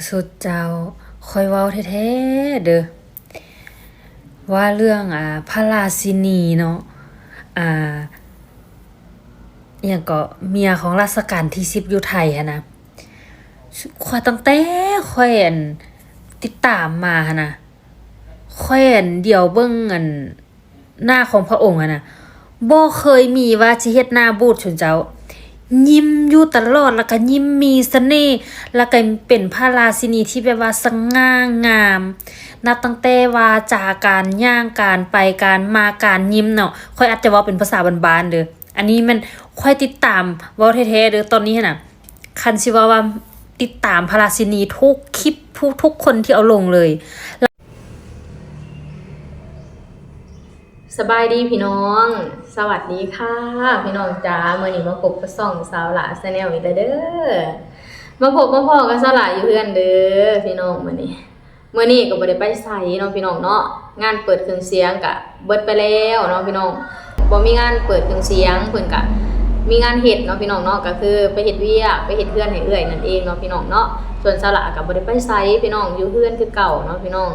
ສຸດເຈົ້າ, ຂ້ອຍເວົ້າແທ້ໆເດີ້ ວ່າເລື່ອງ ອ່າ ພະລາຊິນີເນາະ ອ່າ ອີ່ຫຍັງເກາະ ເມຍຂອງລາຊະການທີສິບຢູ່ໄທຫັ້ນນະ. ຂ້ອຍ ຕັ້ງແຕ່ຂ້ອຍ ອັນ ຕິດຕາມມາຫັ້ນນະ ຂ້ອຍ ອັນ ດຽວເບິ່ງ ອັນ ໜ້າຂອງພະອົງຫັ້ນນະ ບໍ່ເຄີຍມີວ່າຊິເຮັດໜ້າບູດ ຊຸມເຈົ້າ. ຍິ້ມຢູ່ຕະຫຼອດ ແລ້ວກະຍິ້ມມີສະເໜ່ ແລ້ວກະເປັນພະລາຊິນີທີ່ແບບວ່າສະຫງ່າງາມ ນັບຕັ້ງແຕ່ວາຈາ ການຍ່າງ ການໄປ ການມາ ການຍິ້ມເນາະ. ຂ້ອຍອາດຈະເວົ້າເປັນພາສາບ້ານໆເດີ້ ອັນນີ້ແມ່ນຂ້ອຍຕິດຕາມ ເວົ້າແທ້ໆເດີ້ ຕອນນີ້ຫັ້ນນະ ຄັນຊິເວົ້າວ່າຕິດຕາມພະລາຊິນີທຸກຄລິບ ທຸກຄົນທີ່ເອົາລົງເລີຍ. ສະບາຍດີພີ່ນ້ອງ ສະຫວັດດີຄ່ະພີ່ນ້ອງຈ໋າ. ມື້ນີ້ມາພົບກັບຊ່ອງສາວຫຼ້າ Channel ອີກແລ້ວເດີ້ ມາພົບມາພໍ້ກັບສາວຫຼ້າຢູ່ເຮືອນເດີ້ພີ່ນ້ອງ. ມື້ນີ້ ມື້ນີ້ກໍບໍ່ໄດ້ໄປໃສເນາະພີ່ນ້ອງເນາະ ງານເປີດເຄື່ອງສຽງກະເບິດໄປແລ້ວເນາະພີ່ນ້ອງ. ບໍ່ມີງານເປີດເຄື່ອງສຽງ ເພິ່ນກະມີງານເຮັດເນາະພີ່ນ້ອງເນາະ ກໍຄືໄປເຮັດວຽກ ໄປເຮັດເຮືອນໃຫ້ເອື້ອຍນັ້ນເອງເນາະພີ່ນ້ອງເນາະ. ສ່ວນສາວຫຼ້າກໍບໍ່ໄດ້ໄປໃສພີ່ນ້ອງ ຢູ່ເຮືອນຄືເກົ່າເນາະພີ່ນ້ອງ.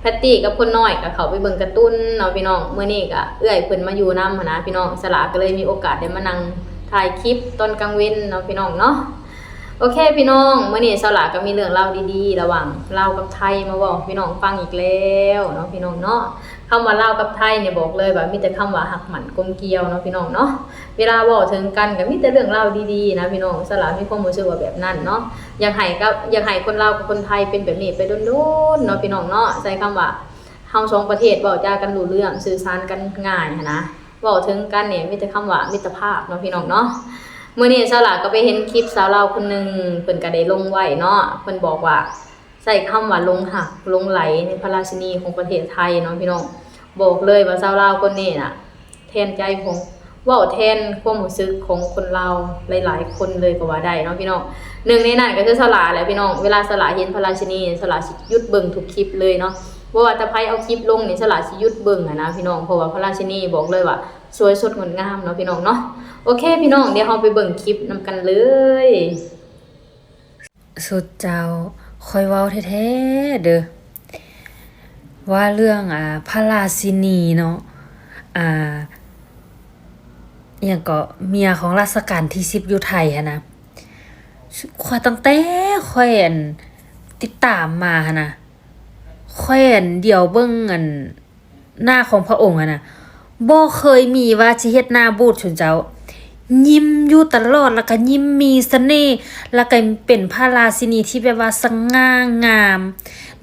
ແພັດຕີ້ກັບຄົນນ້ອຍກໍເຂົ້າໄປເບິ່ງກາຕູນເນາະພີ່ນ້ອງ. ມື້ນີ້ກໍເອື້ອຍເພິ່ນມາຢູ່ນຳຫັ້ນນະພີ່ນ້ອງ ສາວຫຼ້າກໍເລີຍມີໂອກາດໄດ້ມານັ່ງຖ່າຍຄລິບຕອນກາງເວັນເນາະພີ່ນ້ອງເນາະ. ໂອເຄພີ່ນ້ອງ ມື້ນີ້ສາວຫຼ້າກໍມີເລື່ອງລາວດີໆລະຫວ່າງລາວກັບໄທມາເວົ້າໃຫ້ພີ່ນ້ອງຟັງອີກແລ້ວເນາະພີ່ນ້ອງເນາະ. ຄຳວ່າລາວກັບໄທນີ້ບອກເລີຍວ່າມີແຕ່ຄຳວ່າຮັກໝັ້ນກົມກຽວເນາະພີ່ນ້ອງເນາະ. ເວລາເວົ້າເຖິງກັນກໍມີແຕ່ເລື່ອງລາວດີໆນະພີ່ນ້ອງ ສາວຫຼ້າມີຄວາມຮູ້ສຶກວ່າແບບນັ້ນເນາະ. ຢາກໃຫ້ກັບ ຢາກໃຫ້ຄົນລາວກັບຄົນໄທເປັນແບບນີ້ໄປດົນໆເນາະພີ່ນ້ອງເນາະ. ໃຊ້ຄຳວ່າເຮົາສອງປະເທດເວົ້າຈາກັນຮູ້ເລື່ອງ ສື່ສານກັນງ່າຍຫັ້ນນະ. ເວົ້າເຖິງກັນນີ້ມີແຕ່ຄຳວ່າມິດຕະພາບເນາະພີ່ນ້ອງເນາະ. ມື້ນີ້ສາວຫຼ້າກໍໄປເຫັນຄລິບສາວລາວຄົນໜຶ່ງ ເພິ່ນກໍໄດ້ລົງໄວ້ເນາະ ເພິ່ນບອກວ່າ ໃຊ້ຄຳວ່າຫຼົງຮັກຫຼົງໄຫຼໃນພະລາຊິນີຂອງປະເທດໄທເນາະພີ່ນ້ອງ. ບອກເລີຍວ່າສາວລາວຄົນນີ້ນະ ແທນໃຈຂອງ ເວົ້າແທນຄວາມຮູ້ສຶກຂອງຄົນລາວຫຼາຍໆຄົນເລີຍກໍວ່າໄດ້ເນາະພີ່ນ້ອງ. ໜຶ່ງໃນນັ້ນກໍຄືສາວຫຼ້າແຫຼະພີ່ນ້ອງ. ເວລາສາວຫຼ້າເຫັນພະລາຊິນີ ສາວຫຼ້າຊິຢຸດເບິ່ງທຸກຄລິບເລີຍເນາະ. ບໍ່ວ່າແຕ່ໃຜເອົາຄລິບລົງນີ້ ສາວຫຼ້າຊິຢຸດເບິ່ງຫັ້ນນະພີ່ນ້ອງ ເພາະວ່າພະລາຊິນີບອກເລີຍວ່າສວຍສົດງົດງາມເນາະພີ່ນ້ອງເນາະ. ໂອເຄພີ່ນ້ອງ ດຽວເຮົາໄປເບິ່ງຄລິບນຳກັນເລີຍ. ສຸດເຈົ້າ, ຂ້ອຍເວົ້າແທ້ໆເດີ້ ວ່າເລື່ອງ ອ່າ ພະລາຊິນີເນາະ ອ່າ ອີ່ຫຍັງເກາະ ເມຍຂອງລາຊະການທີສິບຢູ່ໄທຫັ້ນນະ. ຂ້ອຍ ຕັ້ງແຕ່ຂ້ອຍ ອັນ ຕິດຕາມມາຫັ້ນນະ ຂ້ອຍ ອັນ ດຽວເບິ່ງ ອັນ ໜ້າຂອງພະອົງຫັ້ນນະ ບໍ່ເຄີຍມີວ່າຊິເຮັດໜ້າບູດ ຊຸມເຈົ້າ. ຍິ້ມຢູ່ຕະຫຼອດ ແລ້ວກະຍິ້ມມີສະເໜ່ ແລ້ວກະເປັນພະລາຊິນີທີ່ແບບວ່າສະຫງ່າງາມ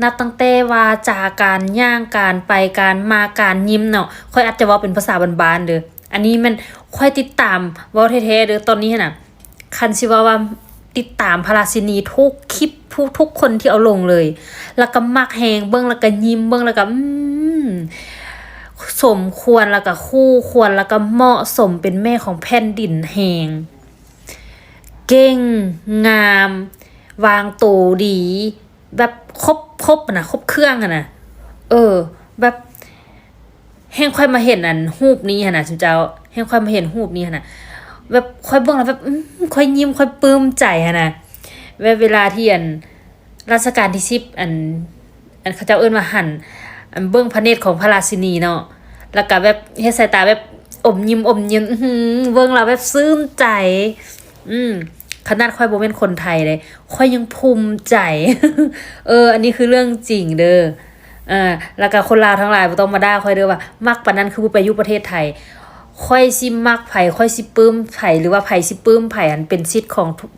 ນັບຕັ້ງແຕ່ວາຈາ ການຍ່າງ ການໄປ ການມາ ການຍິ້ມເນາະ. ຂ້ອຍອາດຈະເວົ້າເປັນພາສາບ້ານໆເດີ້ ອັນນີ້ແມ່ນຂ້ອຍຕິດຕາມ ເວົ້າແທ້ໆເດີ້ ຕອນນີ້ຫັ້ນນະ ຄັນຊິເວົ້າວ່າຕິດຕາມພະລາຊິນີທຸກຄລິບ ທຸກຄົນທີ່ເອົາລົງເລີຍ ແລ້ວກໍມັກແຮງ ເບິ່ງແລ້ວກໍຍິ້ມ ເບິ່ງແລ້ວກໍ ອືມ ສົມຄວນ ແລ້ວກໍຄູ່ຄວນ ແລ້ວກໍເໝາະສົມເປັນແມ່ຂອງແຜ່ນດິນແຮງ ເກັ່ງ ງາມ ວາງໂຕດີ ແບບຄົບ ຄົບຫັ້ນນະ ຄົບເຄື່ອງຫັ້ນນະ. ເອີ ແບບ ແຮ່ງຂ້ອຍມາເຫັນອັນຮູບນີ້ຫັ້ນນະ ຊຸມເຈົ້າ ແຮ່ງຂ້ອຍມາເຫັນຮູບນີ້ຫັ້ນນະ ແບບຂ້ອຍເບິ່ງແລ້ວແບບ ອືມ ຂ້ອຍຍິ້ມ ຂ້ອຍປຶ້ມໃຈຫັ້ນນະ. ແບບເວລາທີ່ອັນ ລາຊະການທີສິບ ອັນ ອັນເຂົາເຈົ້າເອີ້ນວ່າຫັ້ນ ອັນເບິ່ງພະເນດຂອງພະລາຊິນີເນາະ ແລ້ວກະແບບເຮັດສາຍຕາແບບອົມຍິ້ມ ອົມຍິ້ມ ອື ເບິ່ງແລ້ວແບບຊື່ນໃຈ. ອືມ ຂະໜາດຂ້ອຍບໍ່ແມ່ນຄົນໄທເດ້ ຂ້ອຍຍັງພູມໃຈ. ເອີ ອັນນີ້ຄືເລື່ອງຈິງເດີ້. ເອີ ແລ້ວກໍຄົນລາວທັງຫຼາຍບໍ່ຕ້ອງມາດ່າຂ້ອຍເດີ້ວ່າ ມັກປານນັ້ນຄືບໍ່ໄປຢູ່ປະເທດໄທ. ຂ້ອຍຊິມັກໃຜ ຂ້ອຍຊິປຶ້ມໃຜ ຫຼືວ່າໃຜຊິປຶ້ມໃຜ ອັນເປັນສິດຂອງທຸກ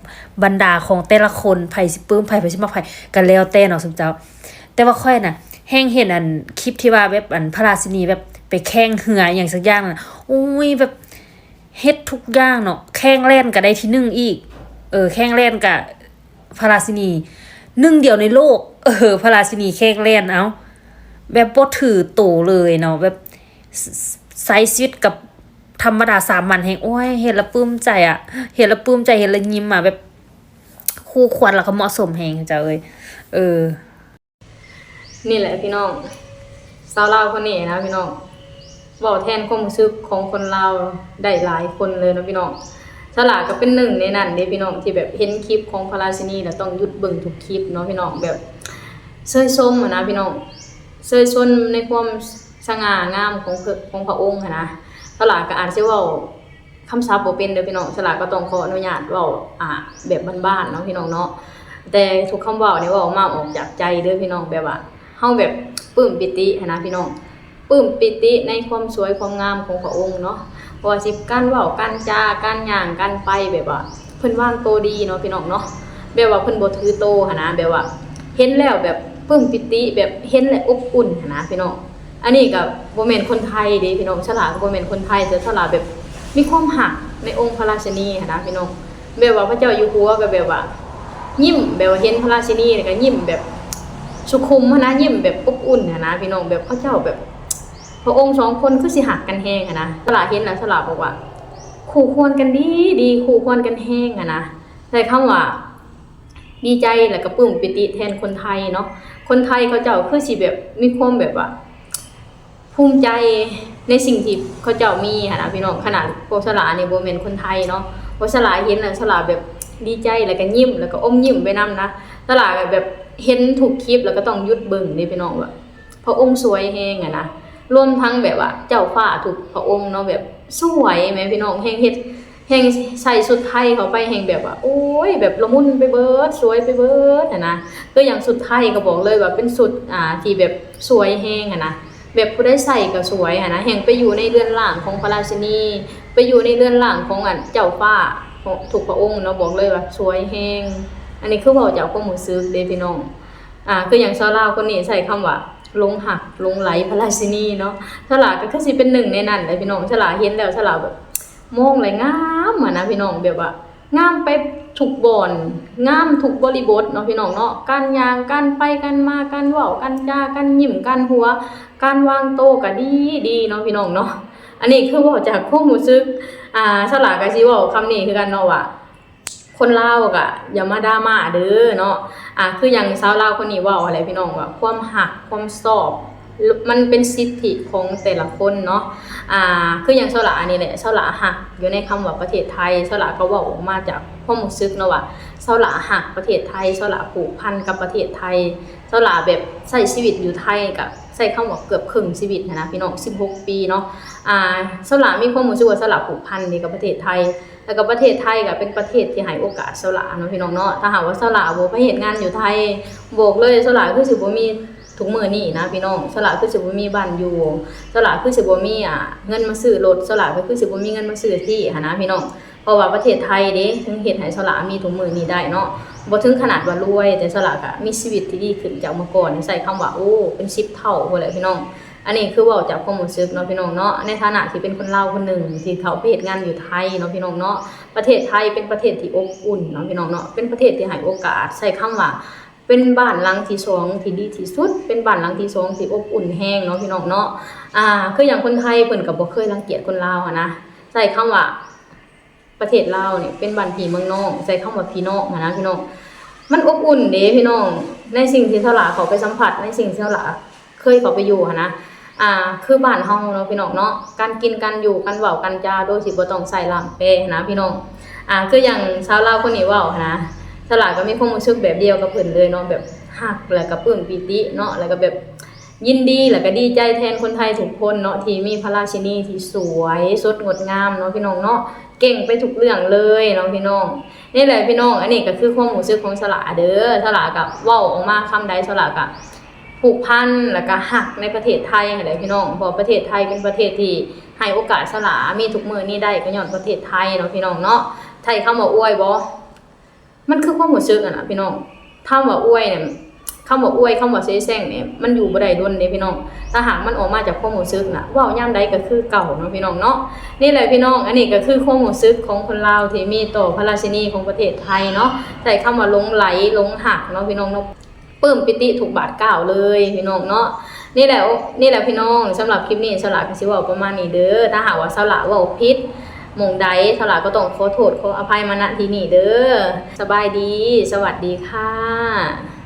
ບັນດາຂອງແຕ່ລະຄົນ ໃຜຊິປຶ້ມໃຜ ໃຜຊິມັກໃຜ ກໍແລ້ວແຕ່ເນາະຊຸມເຈົ້າ. ແຕ່ວ່າຂ້ອຍນະ ແຮ່ງເຫັນອັນຄລິບທີ່ວ່າແບບອັນພະລາຊິນີແບບໄປແຂ່ງເຮືອອີ່ຫຍັງສັກຢ່າງນະ ໂອ້ຍ ແບບ ເຮັດທຸກຢ່າງເນາະ ແຂ່ງແລ່ນກໍໄດ້ທີໜຶ່ງອີກ ເອີ ແຂ່ງແລ່ນກະພະລາຊິນີ ໜຶ່ງດຽວໃນໂລກ ເອີ ພະລາຊິນີແຂ່ງແລ່ນ ເອົ້າ ແບບບໍ່ຖືໂຕເລີຍເນາະ ແບບ ໃຊ້ຊີວິດກັບທຳມະດາສາມັນແຮງ. ໂອ້ຍ ເຫັນແລ້ວປຶ້ມໃຈອະ ເຫັນແລ້ວປຶ້ມໃຈ ເຫັນແລ້ວຍິ້ມອະ ແບບຄູ່ຄວນ ແລ້ວກໍເໝາະສົມແຮງ ເຈົ້າເອີຍ ເອີ. ນີ້ແຫຼະພີ່ນ້ອງ ຊາວລາວຄົນນີ້ນະພີ່ນ້ອງ ເວົ້າແທນຄວາມຮູ້ສຶກຂອງຄົນລາວໄດ້ຫຼາຍຄົນເລີຍເນາະພີ່ນ້ອງ. ຊ ສາລາກໍເປັນໜຶ່ງໃນນັ້ນເດ້ພີ່ນ້ອງ ທີ່ແບບເຫັນຄລິບຂອງພະລາຊິນີແລ້ວຕ້ອງຢຸດເບິ່ງທຸກຄລິບເນາະພີ່ນ້ອງ ແບບເຊີຍຊົມຫັ້ນນະພີ່ນ້ອງ ເຊີຍຊົມໃນຄວາມສະຫງ່າງາມຂອງ ຂອງພະອົງຫັ້ນນະ. ສາລາກໍອາດຊິເວົ້າຄຳສັບບໍ່ເປັນເດີພີ່ນ້ອງ ສາລາກໍຕ້ອງຂໍອະນຸຍາດເວົ້າ ອ່າ ແບບບ້ານໆເນາະພີ່ນ້ອງເນາະ ແຕ່ທຸກຄຳເວົ້ານີ້ເວົ້າອອກມາອອກຈາກໃຈເດີພີ່ນ້ອງ ແບບວ່າເຮົາແບບປຶ້ມປີຕິຫັ້ນນະພີ່ນ້ອງ. ປຶ້ມປີຕິໃນຄວາມສວຍຄວາມງາມຂອງພະອົງເນາະ ບໍ່ວ່າຊິການເວົ້າ ການຈາ ການຍ່າງ ການໄປ ແບບວ່າເພິ່ນວາງໂຕດີເນາະພີ່ນ້ອງເນາະ ແບບວ່າເພິ່ນບໍ່ຖືໂຕຫັ້ນນະ ແບບວ່າເຫັນແລ້ວແບບປຶ້ມປີຕິ ແບບເຫັນແລ້ວອົບອຸ່ນຫັ້ນນະພີ່ນ້ອງ. ອັນນີ້ກໍບໍ່ແມ່ນຄົນໄທເດ້ພີ່ນ້ອງ ສາລາກໍບໍ່ແມ່ນຄົນໄທ ແຕ່ສາລາແບບມີຄວາມຮັກໃນອົງພະລາຊິນີຫັ້ນນະພີ່ນ້ອງ. ແບບວ່າພະເຈົ້າຢູ່ຫົວກໍແບບວ່າຍິ້ມ ແບບວ່າເຫັນພະລາຊິນີແລ້ວກໍຍິ້ມແບບສຸຂຸມຫັ້ນນະ ຍິ້ມແບບອົບອຸ່ນຫັ້ນນະພີ່ນ້ອງ ແບບເຂົາເຈົ້າແບບ ພະອົງສອງຄົນຄືຊິຮັກກັນແຮງຫັ້ນນະ. ສາລາເຫັນແລ້ວສາລາບອກວ່າຄູ່ຄວນກັນດີໆ ຄູ່ຄວນກັນແຮງຫັ້ນນະ ໃຊ້ຄຳວ່າດີໃຈ ແລ້ວກໍປຶ້ມປີຕິແທນຄົນໄທເນາະ. ຄົນໄທເຂົາເຈົ້າຄືຊິແບບມີຄວາມແບບວ່າ ພູມໃຈໃນສິ່ງທີ່ເຂົາເຈົ້າມີຫັ້ນນະພີ່ນ້ອງ. ຂະໜາດພວກສາລານີ້ບໍ່ແມ່ນຄົນໄທເນາະ ພວກສາລາເຫັນນະ ສາລາແບບດີໃຈ ແລ້ວກໍຍິ້ມ ແລ້ວກໍອົມຍິ້ມໄປນຳນະ. ສາລາກໍແບບເຫັນທຸກຄລິບ ແລ້ວກໍຕ້ອງຢຸດເບິ່ງເດ້ພີ່ນ້ອງ ວ່າພະອົງສວຍແຮງຫັ້ນນະ ລວມທັງແບບວ່າເຈົ້າຟ້າທຸກພະອົງເນາະ ແບບສວຍແໝ່ພີ່ນ້ອງ ແຮ່ງເຮັດ ແຮ່ງໃສ່ຊຸດໄທເຂົ້າໄປ ແຮ່ງແບບວ່າ ໂອ້ຍ ແບບລະມຸນໄປເບີດ ສວຍໄປເບີດຫັ້ນນະ. ຄືຢ່າງຊຸດໄທກໍບອກເລີຍວ່າເປັນຊຸດ ອ່າ ທີ່ແບບສວຍແຮງຫັ້ນນະ ແບບຜູ້ໃດໃສ່ກໍສວຍຫັ້ນນະ ແຮ່ງໄປຢູ່ໃນເຮືອນຮ່າງຂອງພະລາຊິນີ ໄປຢູ່ໃນເຮືອນຮ່າງຂອງ ອັນ ເຈົ້າຟ້າທຸກພະອົງເນາະ ບອກເລີຍວ່າສວຍແຮງ. ອັນນີ້ຄືເວົ້າຈາກຄວາມຮູ້ສຶກເດ້ພີ່ນ້ອງ. ອ່າ ຄືຢ່າງຊາວລາວຄົນນີ້ໃຊ້ຄຳວ່າຫຼົງຮັກຫຼົງໄຫຼພະລາຊິນີເນາະ ສາລາກໍຄືຊິເປັນໜຶ່ງໃນນັ້ນແຫຼະພີ່ນ້ອງ. ສາລາເຫັນແລ້ວສາລາແບບ ມອງແລ້ວງາມຫັ້ນນະພີ່ນ້ອງ ແບບວ່າງາມໄປທຸກບ່ອນ ງາມທຸກບໍລິບົດເນາະພີ່ນ້ອງເນາະ ການຍ່າງ ການໄປ ການມາ ການເວົ້າ ການຈາ ການຍິ້ມ ການຫົວ ການວາງໂຕກໍດີໆເນາະພີ່ນ້ອງເນາະ. ອັນນີ້ຄືເວົ້າຈາກຄວາມຮູ້ສຶກ ອ່າ ສາລາກໍຊິເວົ້າຄຳນີ້ຄືກັນເນາະວ່າ ຄົນລາວກໍຢ່າມາດຣາມາເດີເນາະ. ອ່າ ຄືຢ່າງຊາວລາວຄົນນີ້ເວົ້າຫັ້ນແຫຼະພີ່ນ້ອງ ວ່າຄວາມຮັກຄວາມຊອບ ມັນເປັນສິດທິຂອງແຕ່ລະຄົນເນາະ. ອ່າ ຄືຢ່າງສາລານີ້ແຫຼະ ສາລາຮັກຢູ່ໃນຄຳວ່າປະເທດໄທ ສາລາກໍເວົ້າອອກມາຈາກຄວາມຮູ້ສຶກເນາະວ່າ ສາລາຮັກປະເທດໄທ ສາລາຜູກພັນກັບປະເທດໄທ ສາລາແບບໃຊ້ຊີວິດຢູ່ໄທກໍໃຊ້ຄຳວ່າເກືອບເຄິ່ງຊີວິດຫັ້ນນະພີ່ນ້ອງ ສິບຫົກປີເນາະ. ອ່າ ສາລາມີຄວາມຮູ້ສຶກວ່າສາລາຜູກພັນເດ້ກັບປະເທດໄທ ແລ້ວກໍປະເທດໄທກໍເປັນປະເທດທີ່ໃຫ້ໂອກາດສາລາເນາະພີ່ນ້ອງເນາະ. ຖ້າຫາກວ່າສາລາບໍ່ໄປເຮັດງານຢູ່ໄທ ບອກເລີຍ ສາລາຄືຊິບໍ່ມີທຸກມື້ນີ້ນະພີ່ນ້ອງ. ສາລາຄືຊິບໍ່ມີບ້ານຢູ່ ສາລາຄືຊິບໍ່ມີ ອ່າ ເງິນມາຊື້ລົດ ສາລາກໍຄືຊິບໍ່ມີເງິນມາຊື້ທີ່ຫັ້ນນະພີ່ນ້ອງ ເພາະວ່າປະເທດໄທເດ້ ເຖິງເຮັດໃຫ້ສາລາມີທຸກມື້ນີ້ໄດ້ເນາະ ບໍ່ເຖິງຂະໜາດວ່າລວຍ ແຕ່ສາລາກໍມີຊີວິດທີ່ດີຂຶ້ນຈາກເມື່ອກ່ອນ ໃຊ້ຄຳວ່າ ໂອ້ ເປັນສິບເທົ່າພຸ້ນແຫຼະພີ່ນ້ອງ. ອັນນີ້ຄືເວົ້າຈາກຄວາມຮູ້ສຶກເນາະພີ່ນ້ອງເນາະ ໃນຖານະທີ່ເປັນຄົນລາວຄົນໜຶ່ງທີ່ເຂົ້າໄປເຮັດງານຢູ່ໄທເນາະພີ່ນ້ອງເນາະ. ປະເທດໄທເປັນປະເທດທີ່ອົບອຸ່ນເນາະພີ່ນ້ອງເນາະ ເປັນປະເທດທີ່ໃຫ້ໂອກາດ ໃຊ້ຄຳວ່າເປັນບ້ານຫຼັງທີສອງທີ່ດີທີ່ສຸດ ເປັນບ້ານຫຼັງທີສອງທີ່ອົບອຸ່ນແຮງເນາະພີ່ນ້ອງເນາະ. ອ່າ ຄືຢ່າງຄົນໄທເພິ່ນກໍບໍ່ເຄີຍລັງກຽດຄົນລາວຫັ້ນນະ ໃຊ້ຄຳວ່າ ປະເທດລາວນີ້ເປັນບ້ານພີ່ເມືອງນ້ອງ ໃຊ້ຄຳວ່າພີ່ນ້ອງຫັ້ນນະພີ່ນ້ອງ ມັນອົບອຸ່ນເດ້ພີ່ນ້ອງ. ໃນສິ່ງທີ່ສາລາເຂົ້າໄປສຳຜັດ ໃນສິ່ງທີ່ສາລາເຄີຍເຂົ້າໄປຢູ່ຫັ້ນນະ ອ່າ ຄືບ້ານເຮົາເນາະພີ່ນ້ອງເນາະ ການກິນ ການຢູ່ ການເວົ້າ ການຈາ ໂດຍທີ່ບໍ່ຕ້ອງໃຊ້ລ່າມແປຫັ້ນນະພີ່ນ້ອງ. ອ່າ ຄືຢ່າງຊາວລາວຄົນນີ້ເວົ້າຫັ້ນນະ ສາລາກໍມີຄວາມຮູ້ສຶກແບບດຽວກັບເພິ່ນເລີຍເນາະ ແບບຮັກ ແລ້ວກໍປຶ້ມປີຕິເນາະ ແລ້ວກໍແບບ ຍິນດີ ແລ້ວກໍດີໃຈແທນຄົນໄທທຸກຄົນເນາະ ທີ່ມີພະລາຊິນີທີ່ສວຍສົດງົດງາມເນາະພີ່ນ້ອງເນາະ ເກັ່ງໄປທຸກເລື່ອງເລີຍເນາະພີ່ນ້ອງ. ນີ້ແຫຼະພີ່ນ້ອງ ອັນນີ້ກໍຄືຄວາມຮູ້ສຶກຂອງສາລາເດີ ສາລາກໍເວົ້າອອກມາຄຳໃດ ສາລາກໍຜູກພັນ ແລ້ວກໍຮັກໃນປະເທດໄທຫັ້ນແຫຼະພີ່ນ້ອງ ເພາະວ່າປະເທດໄທເປັນປະເທດທີ່ໃຫ້ໂອກາດສາລາມີທຸກມື້ນີ້ໄດ້ ກໍຍ້ອນປະເທດໄທເນາະພີ່ນ້ອງເນາະ. ໃຊ້ຄຳວ່າອວຍບໍ່? ມັນຄືຄວາມຮູ້ສຶກຫັ້ນນະພີ່ນ້ອງ. ຄຳວ່າອວຍນີ້ ຄຳວ່າອວຍ ຄຳວ່າເສແສ້ງນີ້ ມັນຢູ່ບໍ່ໄດ້ດົນເດ້ພີ່ນ້ອງ ຖ້າຫາກມັນອອກມາຈາກຄວາມຮູ້ສຶກນະ ເວົ້າຍາມໃດກໍຄືເກົ່າເນາະພີ່ນ້ອງເນາະ. ນີ້ແຫຼະພີ່ນ້ອງ ອັນນີ້ກໍຄືຄວາມຮູ້ສຶກຂອງຄົນລາວທີ່ມີຕໍ່ພະລາຊິນີຂອງປະເທດໄທເນາະ ໃຊ້ຄຳວ່າຫຼົງໄຫຼ ຫຼົງຮັກເນາະພີ່ນ້ອງເນາະ ປຶ້ມປີຕິທຸກບາດກ້າວເລີຍພີ່ນ້ອງເນາະ. ນີ້ແຫຼະ ນີ້ແຫຼະພີ່ນ້ອງ ສຳລັບຄລິບນີ້ ສາລາກໍຊິເວົ້າປະມານນີ້ເດີ ຖ້າຫາກວ່າສາລາເວົ້າຜິດ ໝ່ອງໃດ ສາລາກໍຕ້ອງຂໍໂທດຂໍອະໄພມາ ນະ ທີ່ນີ້ເດີ. ສະບາຍດີ ສະຫວັດດີຄ່ະ.